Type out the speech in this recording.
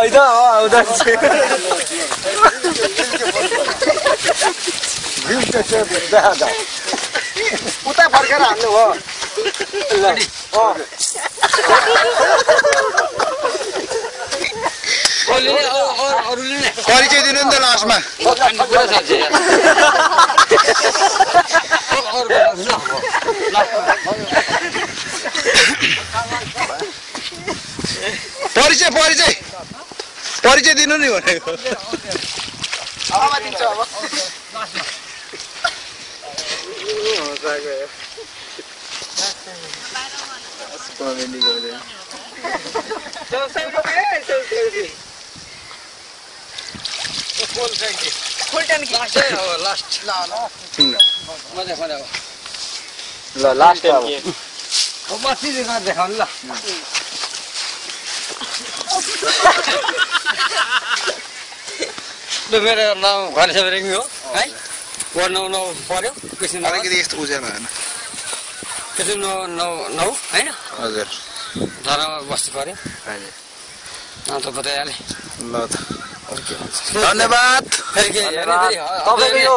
इधर उधर उता फर्केर हाल्नु हो परिचय दिनु नि त लास्टमा परिचय परिचय परिचय दिनु नि भनेको मेरो नाम घनश्याम रेग्मी हो है वार्ड 9 पर्यो अलिकति यस्तो उज्यालो होइन त्यसो 9 हैन हजुर धरामा बस्नु पर्यो त बताइहालेँ ल त धन्यवाद तपाईको यो